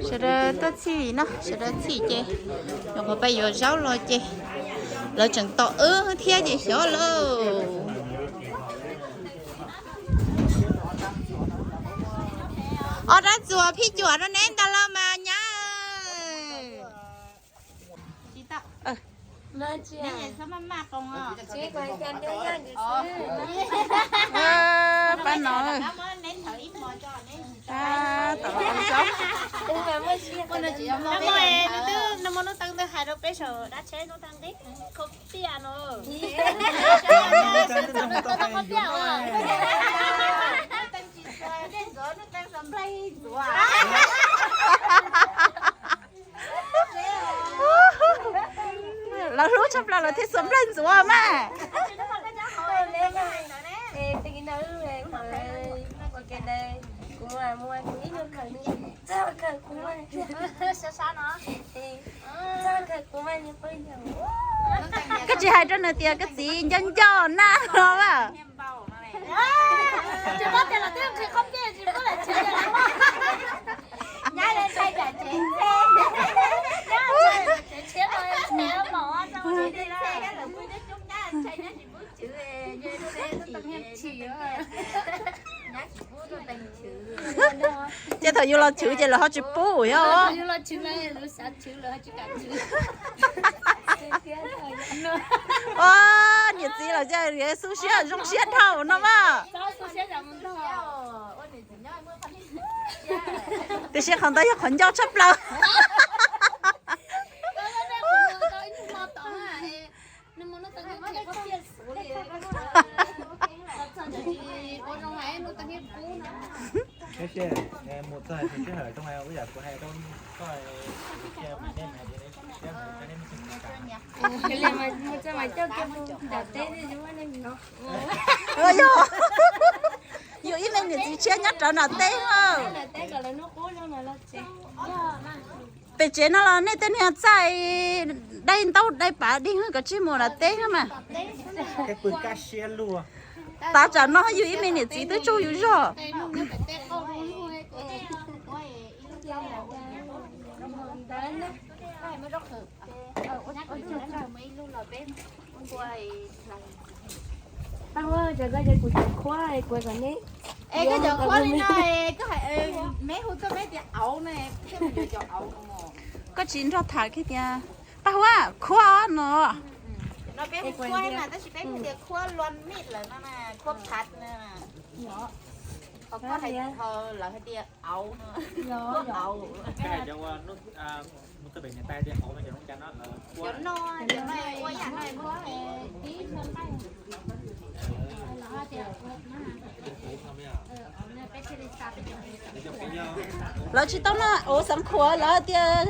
Sawv daws tuaj txhij no, sawv daws txhij ces nyuam qhuav pais yuav zaub los ces lawv tseem tos wb thiab ces xyov lauj. Ob rab txuas phij cuam rau neb ntag lauj mas nyab. Pab no. Tab tom los zaub. Nag hmo hnub teev ntawd hais rau peb saum dab tsheb hnub teev nqi khaub piaj no. Lawv hlub tshaj plaws lawv thiaj xuas nplaig ntxuav mas. Koj tsis hais rau nws tias koj txiv nco nco na los as. Ces thaum yus los chwv ces lawv ho tsis pub yog. Ua niam txiv lawm xub siab zoo siab dhau no mas. Tiam sis qhov ntawd yog qhov ncauj tshaj plaws. Yog, yus ib me niam txiv tshiab nyob rawv nram teb. Pem tsev no los nej tej niag txaij dai ntaub dai pav dig kom tsij mus nram teb mas. Tav tsam no yus ib me niam txiv twb tsaug yus zog. Es koj cov khuab li no, koj hais, meb hu tuaj meb tias auv no, thiaj mus yuav cov auv no. Koj tsis nrog tham kiag tias, Paj Huab, khuab no. No peb hu khuab mas, tab sis peb hu tias khuab luag mij lawm no, khuab phav no. Qhov koj hais, lawv hais tias auv no. Cov no, cov no ua yam no. Lawv tsis tau noj, ua xeev khuam lawv tias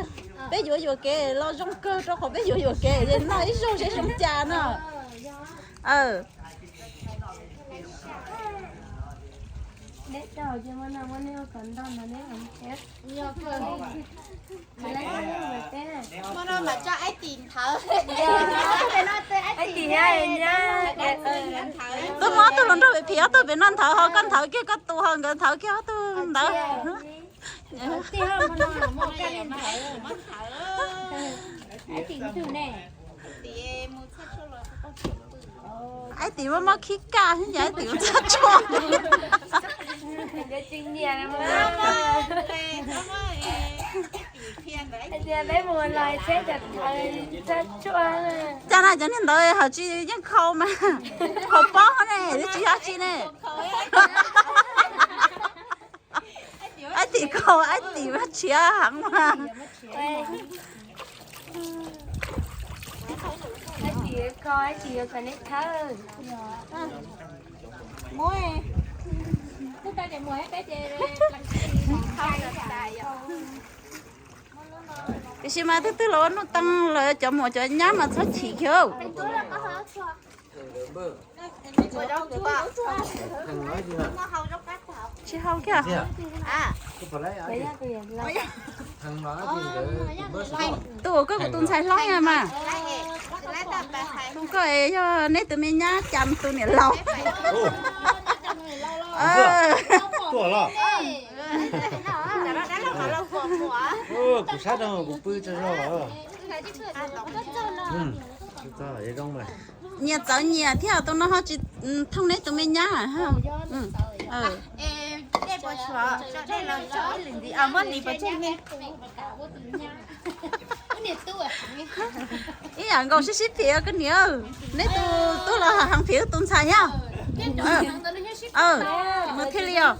peb yuav yuam kev los zoo kawg rau qhov peb yuav yuam kev es noj ib zaug seb zoo cas no. Muaj no mas tso Aib Tim nthawv. Tuaj muab tug hluas nraug pem phim ob tug pem no nthawv, ho koj nthawv kiag koj tus, ho nkawd nthawv kiag ob tug ntawd. Aib Tim muaj mob khib kaj, Aib Tim txhaj tshuaj. Cas na cov niag ntawd hais tsis yeej khau mas, khau pob ne, twb tsis yog tsi ne. Aib Tim khau, Aib Tim mas tshiav heev mas. Tiam sis mas twb twb los ua nuj teev lawm, cov muam cov nyab mas txhob chim kiag. Tsis hau kiag. Tus uas koj kuv tus ntxhais hlob na mas. Tus koj yog neb tus me nyab cas tus niam laus. Tuaj los. Kuv sab rau kuv pw tsaug zog. Nyias txawv nyias thiab, tus no ho tsis thooj neb tus me nyab. Ib yam nkaus sib sib phim koj niam, neb tus tub los heev phim tus ntxhais thiab. Mus thiaj li os.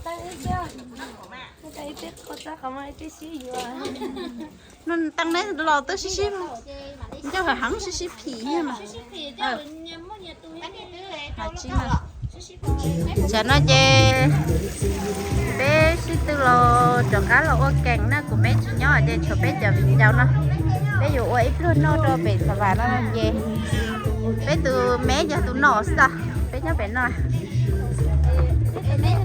Nws teej neb los twb sib sib, ncauj heev sib sib phim thiab mas. Tsam no ces peb sib tw los rov qab los ua kees na, kuv me tsis nyob ces tshuav peb cov viv ncaus no. Peb yuav ua ib pluag noj rau pem Xav Vam no ces peb tus me yog tus no xwb, peb nyob pem no.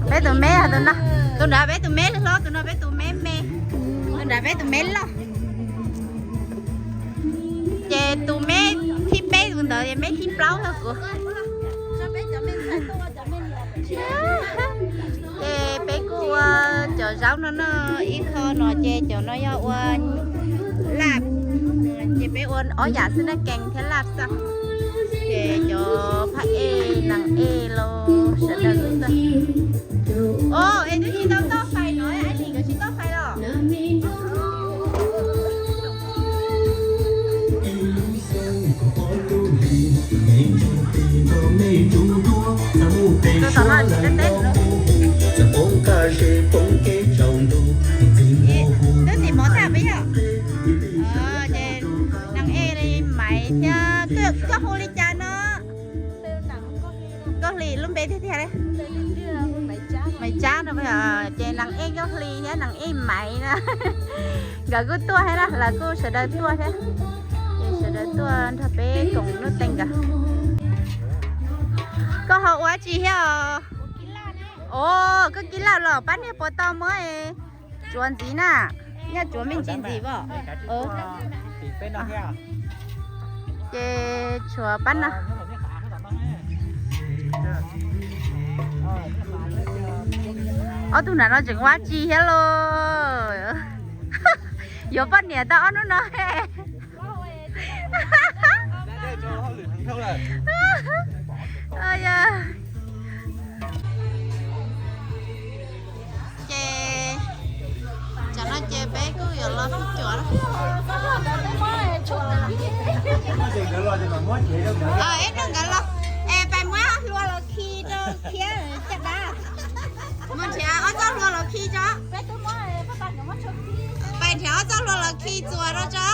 Peb tus me yog tus no, tus nrad peb tus me hlob, tus no peb tus me me, tus nrad peb tus me loj. Ces tus me thib peb tus ntawd es me thib plaub yog kuv. Ces peb kuj ua cov zaub no noj ib qho no ces cov no yog ua laj, ces peb ua ob yam xwb na, kees thiab laj xwb. Ces cov phaj ej, nas ej los sawv daws kuj tau. Os, es twb tsis tau toj fais no, ib nim nkawd tsis toj fais los? Tus tom no tsis teb teb. Twb tim mov tag peb yog. Ces nas ej li Maiv thiab, koj hu li cas no? Nkauj Hli lub npe tiag tiag li. Maiv Tsab no, ces nas ej Nkauj Hli thiab nas ej Maiv na. Nkawd kuj tuaj thiab na, lawv kuj sawv daws tuaj thiab. Ces sawv daws tuaj nrog peb koom nuj teem nkawd. Koj ho ua dab tsi thiab os? Os, koj kib laj los pab niag puas tau muab tsuav ntxiv na. Nyaj tsuav me ntsis ntxiv os. Ces tshuav pab no. Ob tug nram no tseem ua dab tsi thiab lauj? Yuav poj niam tau ob hnub no. Ces tam no ces peb kuj yuav los phij cuam. Ib hnub nkawd los, es pais muab hlua los khi rau thiab caj dab. Mus nrhiav ob txoj hlua los khi tso. Pais nrhiav ob txoj hlua los khi txuas rau tso.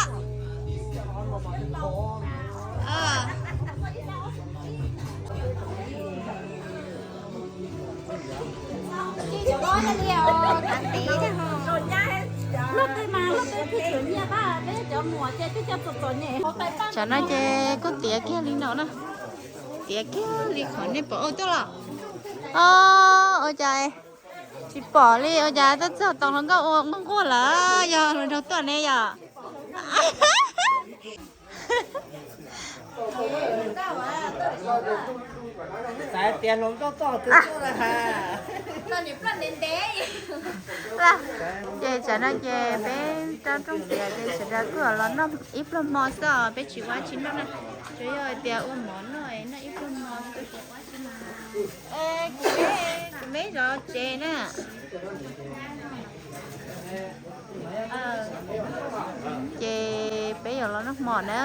Tam no ces kuj tiav kiag li no na. Tiav kiag li qhov nej pom ua tuaj los. Ua cas tsis pom li, ua cas tuaj txog tau hluas nkauj ua nquag nquag lawm, yog hluas nraug tuaj ne yom? Xav tias hluas nkauj tuaj twb tuaj lawm. Ces tsam no ces peb rau rooj tiav ces sawv daws kuj los noj ib pluag hmo xwb os, peb tsis ua dab tsi noj na. Tsuas yog hais tias ua mov noj, noj ib pluag hmo xwb. Kuv me zov tsev na. Ces peb yuav los noj hmo na.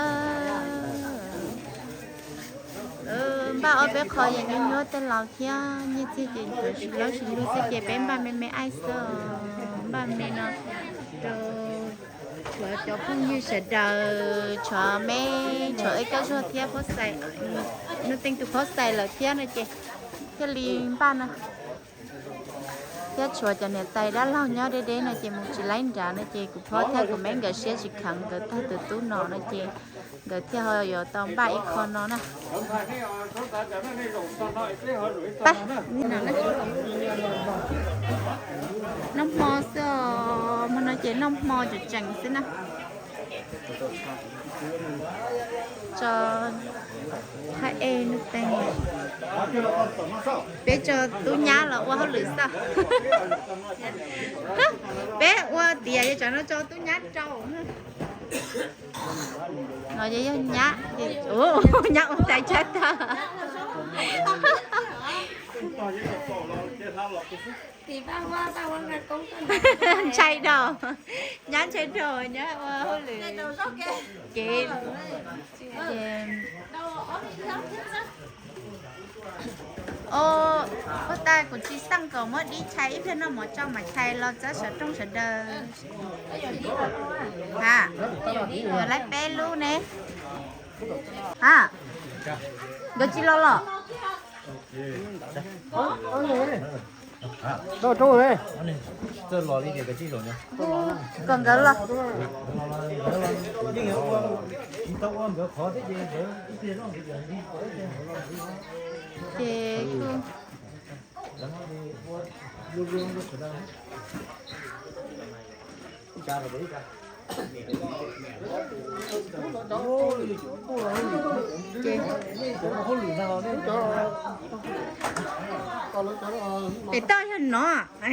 Npaj ob peb qho yeej nyuaj nyuaj tej laus thiab, nyiaj txiag ces tsis laub tsis lug xwb ces peb npaj me me aib xwb. Npaj me no rau tshuav cov phooj ywg sawv daws, tshuav me, tshuav Ej Kab Zuag thiab Phob Xais, Nuj Teej tus Phob Xais lawm thiab no ces thiaj li npaj no. Thiab tshuav cov niam tais dab laug nyob deb deb no ces mus tsis laib nrad no ces kuv phob thiab kuv me nkawd siab tsis kheev nkawd tag tus tub no no ces nkawd thiaj ho yuav tau npaj ib qho no na. Noj hmo xwb os, hmo no ces noj hmo tseem tseem xwb na. Tso hab ej Nuj Teej. Peb tso tub nyab los ua hauj lwm xwb. Peb ua tiav es tsam no tso tub nyab rau. No yog nyab, nyab ua tais tsab tag. Ntshai dhau, nyab ntshai dhau nyab ua hauj lwm kev. Ces, o, ua tas kuv tsis xaj kom muab dib tshais ib pliag noj mov tsau mam tshais los txog sawv rooj sawv daws. Ha, yuav laib peb lub ne. Ha, nkawd tsis los los? Kom nkawd los. Ces kuj Pem toj yog no, pem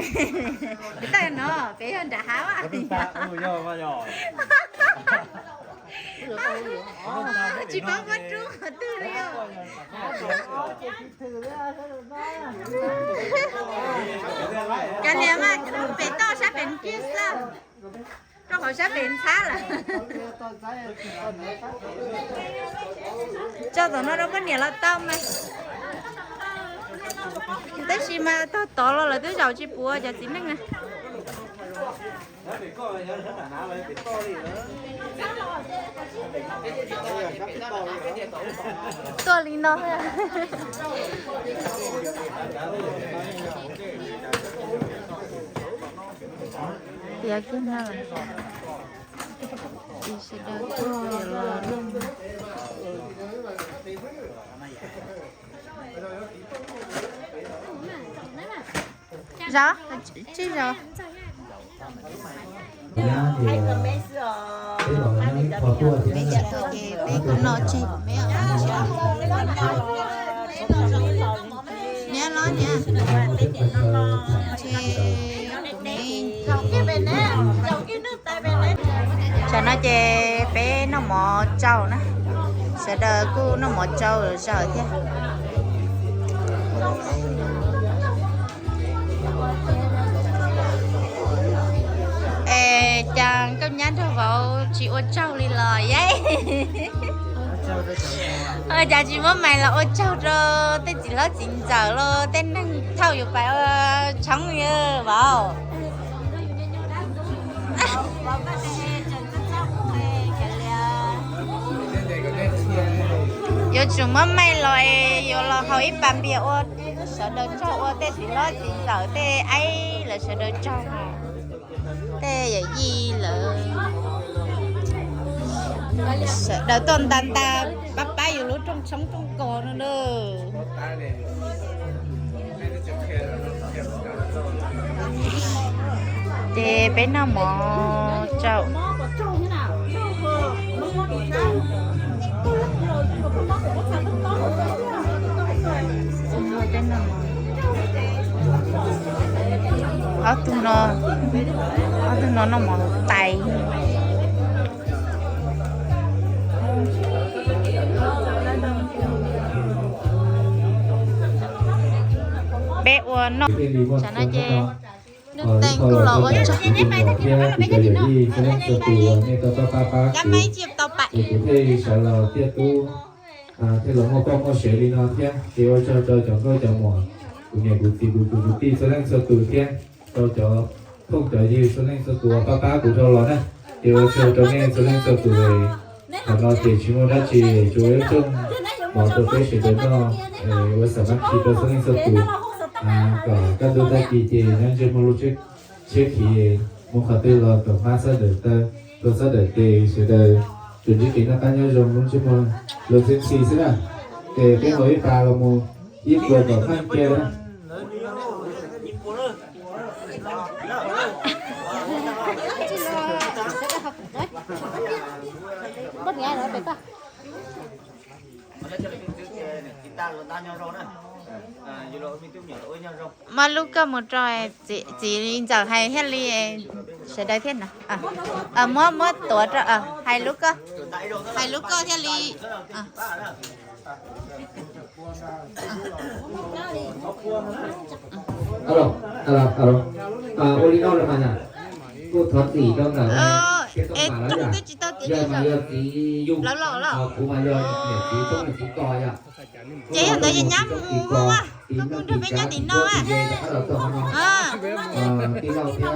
toj yog no, pem yog nram hav. Tsis paub muab rub qhov twg li. Cov niam mas pem toj sab pem kiag xwb, rau qhov sab pem ntxhab lawm. Tso tom no rau poj niam los tau mas. Tab sis mas tog tod los lawv twb zaum tsis pum cov txiv neej na. Tuaj li no. Tiav kiag na. Sawv daws tuaj los. Zov, tsib zov. Peb tsis tuaj ces peb kuj noj tseg, peb niam los niam, ces kuv me. Tsam no ces peb noj mov tsau na, sawv daws kuj noj mov tsau zom zaws thiab. Es cas nkauj nyab nrog vauv tsis ua tsaug li los yeej? Cas tsis muab mais los ua tsaug rau tej txiv hlob txiv ntxawm los tej neeg thauj yus pais ua tshoob vauv? Yuav tsum muab mais los es yuav los haus ib pas npias ua sawv daws tsaug, ua tej txiv hlob txiv ntxawm tej aib lawv sawv daws tsaug, tej yawm yij lawv sawv daws tuaj nta nta pab pab yus lub rooj tshoob rooj kos no na. Ces peb noj mov tsau. Ob tug no, ob tug no noj mov tais. Peb ua noj, tsam no ces Nuj Teem kuj los ua tsaug. Cov maib tsis tau pam. Thiaj los muaj poj muaj sev li no thiab. Ces ua tsaug rau cov nkauj cov muam, kuv niam kuv txiv, kuv kwv kuv tij txhua leej txhua tus thiab rau cov phooj cov ywg txhua leej txhua tus uas pab pab kuv dhau los na. Ces ua tsaug rau nej txhua leej txhua tus. Thaum no ces tsis muaj dab tsi, tsuas ib rooj mov rau peb sawv daws noj, ua xam mab khi rau txhua leej txhua tus, kom kaj ntug tag kis ces nyob ntsej muag lub tsheb khiv mus qhov twg los kom hmab xab dawm taw, hlua xab dawm tes, sawv daws tsuas ntsib kev noj qab nyob zoo lub ntsej muag lub txhiab txhij xwb na. Ces peb haus ib pas los mus ib puas kom faj kiag na. Muab lub koj mus rau txiv ntxawm hais thiaj li sawv daws thiaj na. Muab, muab tuav rau, hais lub koj, hais lub koj thiaj li. Ua li no los mas na, kuj thov txim rau ntawm peb tub mas lawm, yog mas yog txiv yug, kuv mas yog niam txiv tub niam txiv ko yom. Ces yog ntawd ces nyab mus ua, koj kuj nrog peb nyob tim no. Tij laug thiab cov me nyuam tseem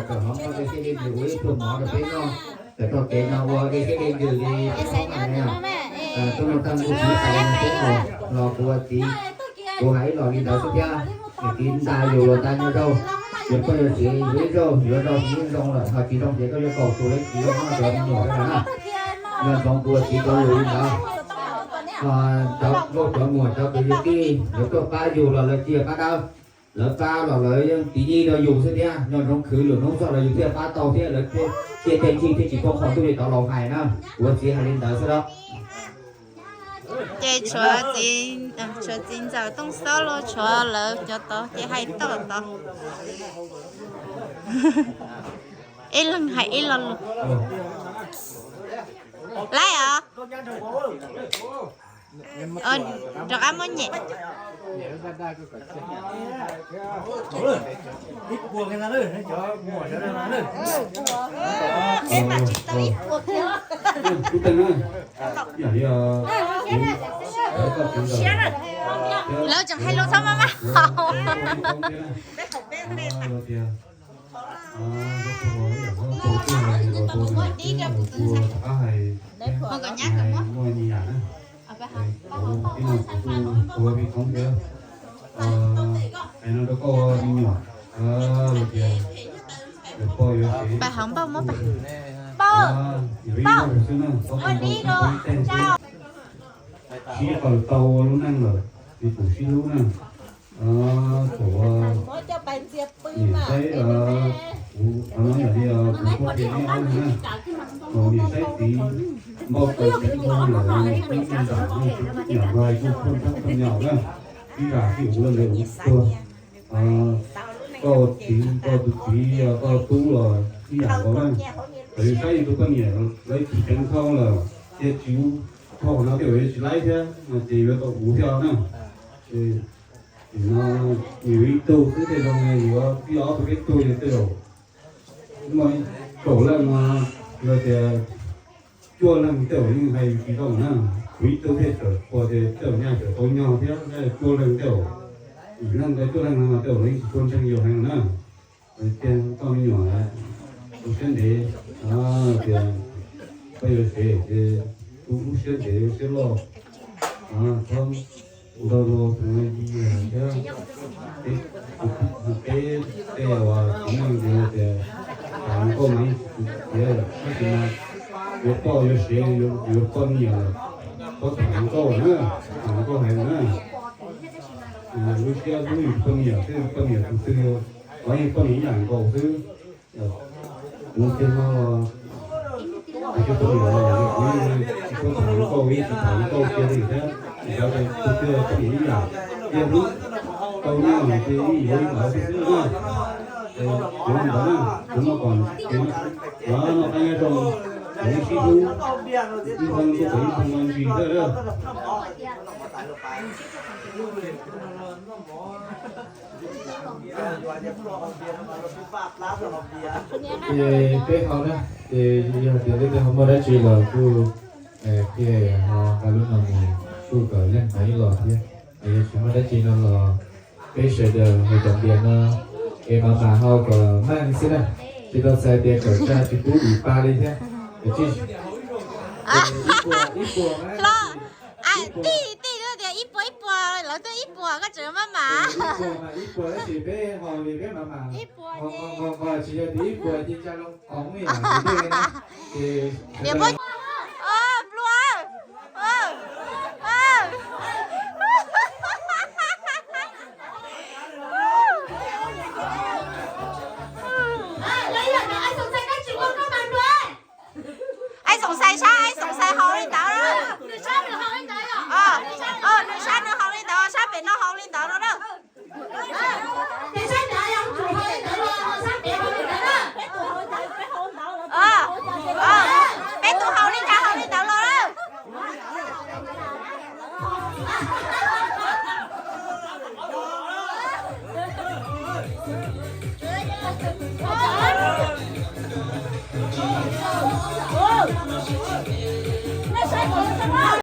hlob muab dej thiab dej ntsws ua ib pluag mov rau peb noj. Tawm txoj kev no ua dej thiab dej ntsws li peb txhob hais na. Tub no tag ntuj txiv hais li no peb los kuv ua txiv, kuv hais ib los li ntawd xwb thiab. Niam txiv nta yus los nta nyob rau, yuav koj yuav txiv yuav ib zaug yuav zoo txiv zoo lawm, ho tsis zoo ces koj yuav kaum tus li txiv zoo no cov me nyuam na. Nco ntsoov kuv ua txiv cov lus li ntawd. Cov nkauj cov muam cov kwv yog tij yuav tuaj pab yus los lawv cia pab dawb, lawv pab los lawv yeej txiv yij rau yus xwb thiab. Nco ntsoov khwv lwm hnub txog los yus thiaj pab tau thiab, lawv thiaj tej ntsig thiaj tsis poob qhov ntuj li tov laus hais na. Kuv ua txiv hais li ntawd xwb los. Ces tshuav txiv, tshuav txiv ntxawm Tooj Xob los tshuav lawv cov tod ces hais tau tod. Ib leeg hais ib lo lus. Laib os. Rov qab muab nyem. Lawv tseem hais lus txhob maj maj haus. Pais hauv npauj muab pais. Sib qawm tau ua lub neej lawm, txiv pum sib hlub na. Thaum niam saib, kuv qhov no yog li kuv kuj qhia nej ob leeg na. Thaum niam saib txiv npau taws txiv ntoo lawm, txiv ntam no, yam npais kuj phooj thaab phooj nyaum na, ib zam sib uv lawm ntawd uv tuag. Koj txiv, koj tus txiv, koj tub los ib yam nkaus na. Thaum yus saib yus tus poj niam lawv tsis ceev thau lawm, ces tsis ua, qhov no tej zaum yuav tsis laib thiab no ces yuav tau uv thiab na. Ces no yus ib tug xwb tej zaum yuav ib ob tug peb tug ces tej zaum muaj kaum leej no yog tias cuaj leeg tej zaum yeej hais tsis zoo na. Kuv ib tug thiaj txawm pom tias tej zaum nyaj txawm tau nyog thiab, cuaj leeg tej zaum, yim leej ntawd cuaj leeg no tej zaum yeej tsis tshua ntseeg yus heev na. Tiag koj me nyuam, ua siab ntev, tias koj yuav sev ces tu lub siab ntev lub siab loj, txhob ntau tus no li thiab. Peb tej uas txiv neej tias, tias tas nkauj mas yeej tsis tiav, tab sis mas yuav poj yuav sev yuav poj niam, txhob tas nkauj na, tas nkauj hais na. Lub siab hlub yus poj niam xwb, poj niam tus twg los yeej poj niam ib yam nkaus xwb. Kuv tiag no los kuv cov poj niam los kuv yeej tsis tshua tham nkauj, yeej tsis tham nkauj kiag li thiab. Tsis cov tus twg poj niam ib yam, tiag hlub tau nyob ces yeej yuav li ntawd xwb xwb na. Kuv ntawd na, kuv no kom noj qab nyob zoo, kuv yeej sib hlub, ib thaj tuaj kom ib thaj no ntsis xwb na. Ces peb ho na, ces yog tias leej twg ho muaj dab tsi los kuj qhia ho nqa lub no mus kuj kom leej no ib los thiab. Yog tsis muaj dab tsi no los peb sawv daws mus cov npias no es mam mam hau kom meej xwb na, tsis tau txhais tias kawm tsaj tsis pub dim pa li thiab. Ib puas, ib puas, tij, tij lub tias ib puas ib puas, lawv twb ib puas koj tseem maj mam. Ib puas mas ib puas tab sis peb ho li peb mam mam, ib puas, tsis yog tias ib puas ces tsa loo qoov yam li na. Ces niam pog, nplua. Ai Xoom Xais